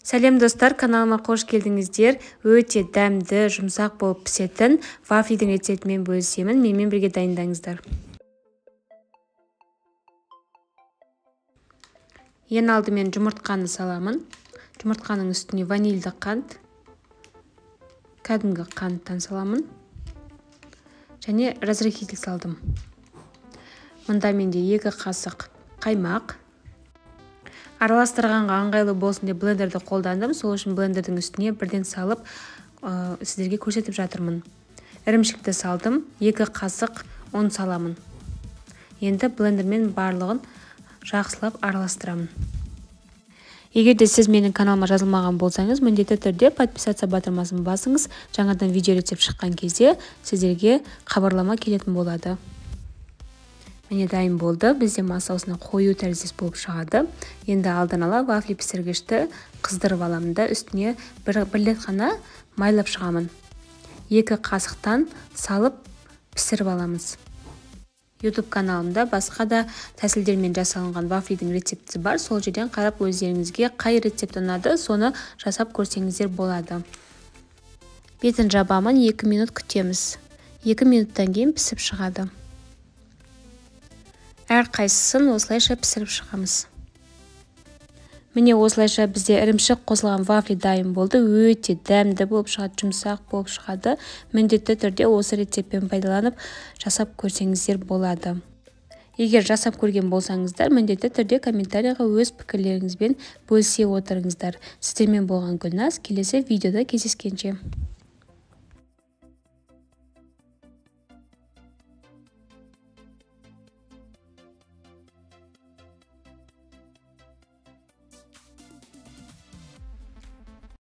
Сәлем достар, каналыма қош келдіңіздер. Өте дәмді, жұмсақ болып пісетін вафлидің рецептімен бөлісемін. Менімен бірге дайындаңыздар. Ең алдымен жұмыртқаны саламын. Жұмыртқаның үстіне ванильді қант, кәдімгі қанттан саламын. Және разрыхлитель салдым. Мұнда менде 2 қасық қаймақ. Араластырғанға ыңғайлы болсын деп блендерді қолдандым. Сол үшін блендердің үстіне бірден салып, сіздерге көрсетіп жатырмын. Ірімшікті салдым, 2 қасық ұн саламын. Енді блендермен барлығын жақсылап араластырамын. Егер де сіз менің каналыма жазылмаған болсаңыз, міндетті түрде подписаться батырмасын басыңыз. Жаңадан видео рецепт шыққан кезде сіздерге хабарлама келетін болады. Міне дайын болды. Бізде масса осындай қою тәріздес болып шығады. Енді алдын ала вафли пісіргішті қыздырып аламын да үстіне бір рет қана майлап шығамын. 2 қасықтан салып пісіріп аламыз. YouTube каналымда басқа да тәсілдермен жасалынған вафлидің рецепті бар. Сол жерден қарап өздеріңізге қай рецепт ұнады, соны жасап көрсеңіздер болады. Бетін жабамын, 2 минут күтеміз. 2 минуттан кейін пісіп шығады. Әр қайсысын осылайша пісіріп шығамыз. Міне осылайша бізде ірімшік қосылған вафли дайын болды. Өте дәмді болып шығады, жұмсақ болып шығады. Міндетті түрде осы рецептпен пайдаланып жасап көрсеңіздер болады. Егер жасап көрген болсаңыздар, міндетті түрде комментарийға өз пікірлеріңізбен бөлісе отырыңыздар. Сіздермен болған Гүлназ, келесі видеода кездескенше.